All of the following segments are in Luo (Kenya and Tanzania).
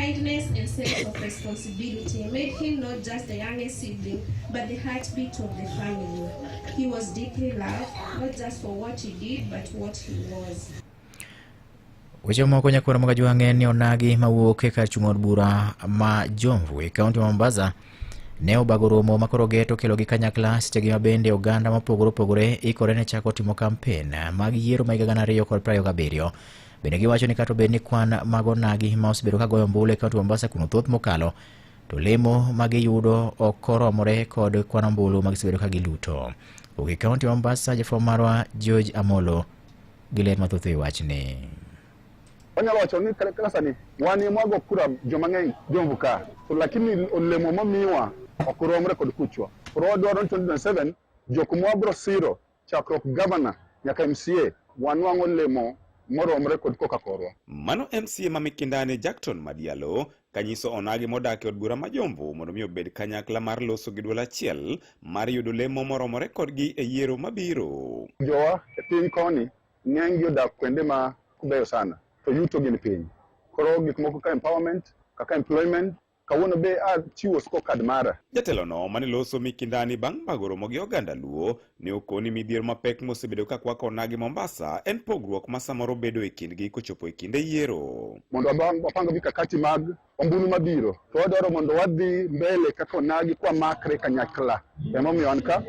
Kindness and sense of responsibility made him not just the youngest sibling, but the heartbeat of the family. He was deeply loved, not just for what he did, but what he was. Weche moko nyakwar Magajwang' en ni onagi mawuok e kar chung' od bura ma Jomvu e kaunti ma Mombasa ne obago romo ma koro geto kelogi kanyakla sechegi ma bende oganda mopogore opogore ikore ne chako timo kampen mag yiero ma higa 2027. Bende giwacho ni kata obed ni kwan mag onagi ma osebedo ka goyo ombulu e kaunti ma Mombasa kuno thoth mokalo to lemo ma giyudo ok oromore kod kwan ombulu ma gisebedo ka giluto. Wuok e kaunti ma Mombasa, jafwambo marwa George Amolo gi ler mathoth e wachni. Wanyalo wacho ni kaka sani wan ema wago kura joma ng'eny Jomvu ka, to lakini olemo momiwa ok romre kod kuchwa. Koro wadwaro ni 2027 jok mwabro siro chakruok gavana nyaka MCA wanwang' olemo moromre kod koka korwa. Mano MCA ma Mikindani Jackton Madialo kanyiso onagi modak e od bura ma Jomvu mondo mi obed kanyakla mar loso gi duol achiel mar yudo lemo moromore kodgi e yiero mabiro. Jowa e piny koni ng'eny gi odak kuonde ma kubeyo sana to yuto gin piny. Koro gik moko kaka empowerment, kaka employment, kawuono be achiwo scorecard mara. Jatelono mane loso Mikindani bang' bago romo gi oganda Luo ne okoni midhiero mapek mosebedo ka kwako onagi Mombasa en pogruok ma samoro bedo e kindgi kochopo e kinde yiero. Mondo wapang mikakati mag ombulu mabiro to wadwaro mondo wadhi mbele kaka onagi kwamakre kanyakla. Emomiyo an ka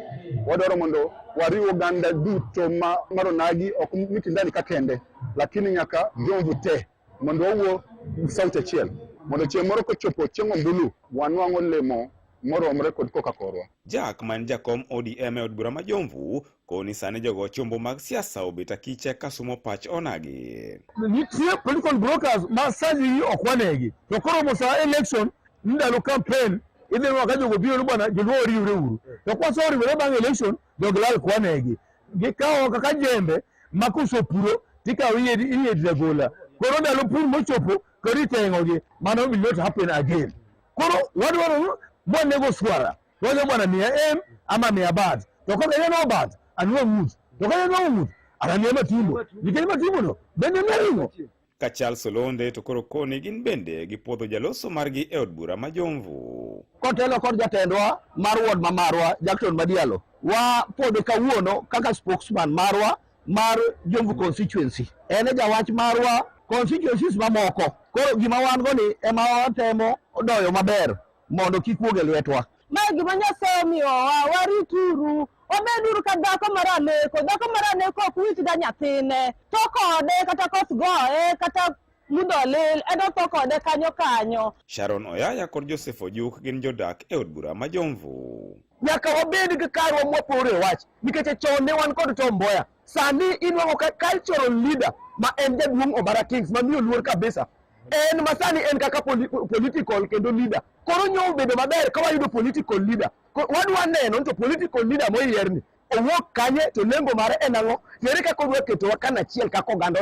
wadwaro mondo wariw oganda duto mar onagi ok Mikindani ka kende, lakini nyaka Jomvu te mondo wawuo gi sauti achiel mondo chieng' moro kochopo chieng' ombulu wanwang' olemo moromre kod koka korwa. Jack ma en jakom ODM e od bura ma Jomvu koni sani jogo chombo mag siasa obet akicha ka sumo pach onagi. Nitie political brokers ma sani ok wanegi to koromo sa election ndalo campaign idhi neno ka jogo biro ni bwana joluo oriwre uru to kwasoriwore bang' election jogi lal kwanegi gikawo kaka jembe ma kosepuro tikawo iyiedhi agola koro ndalo pur mochopo koro iteng'ogi mano will not happen again koro wadwaro mwanego swara wacho bwana miya m ama miya bat to kaka ineno bat anwang' ng'ut to ka ineno ng'ut anamiya matumbo nikech matumbo no bende miya ring'o. Ka Charles Olonde to koro koni gin bende gipuodho jaloso margi e od bura ma Jomvu. Kotelo kod jatendwa mar ward ma marwa Jackson Madialo, wapuodhe kawuono kaka spokesman marwa mar Jomvu constituency. En e jawach marwa constituencies mamoko. Koro gima wan go ni ema watemo doyo maber mondo kik wuog e lwetwa. Mae gima Nyasaye omiyowa, warituru, wabeduru ka dhako mar aneko. Dhako mar aneko ok wit ga nyathine, tho kode kata koth goye kata mudho olil, en otho kode kanyo kanyo. Sharon Oyaya kod Joseph Ojuk gin jodak e od bura ma Jomvu. Nyaka wabed gi karwa mwapore wach nikech chon ne wan kod Tom Mboya, sani inwang'o ka cultural leader ma en jaduong' Obara Kings mamiyo luor kabisa en masani en kaka political kendo leader. Koro nyo obedo maber ka wayudo political leader. Wadwa neno ni to political leader moyier ni owuok kanye to lengo mare en ang'o, ere kaka odwa ketowa kanachiel kaka oganda.